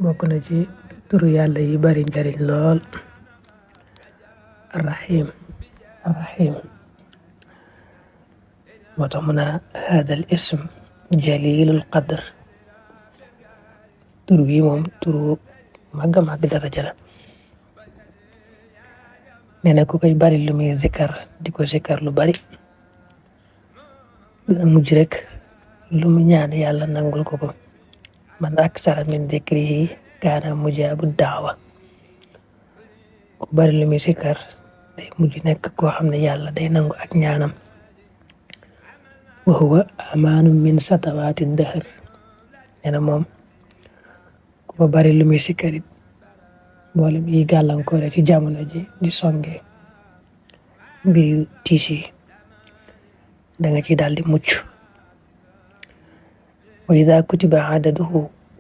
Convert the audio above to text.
bokk na ci turu yàlla yi bari njariñ lool. Arrahim arrahim moo tax mu naa hada al ism jalilul qadr. tur wi moom turu màgg màgg daraja la. nee na ku koy bari lu muy zikkar di ko zikkar lu bari dina mujj rek lu mu ñaan yàlla nangul ko ko. man aksara min zikrihi kaana mujaabu daawa. ku bari lu muy zikkar day mujj nekk koo xam ne yàlla day nangu ak ñaanam. wa huwa amaanu min satawaati dahr. nee na moom ku ko bari lu muy sikkarit mboolem yi gàllankoore ci jamono ji di songe mbiri tiis yi da nga ci daal di mucc. wa ida kutiba adaduhu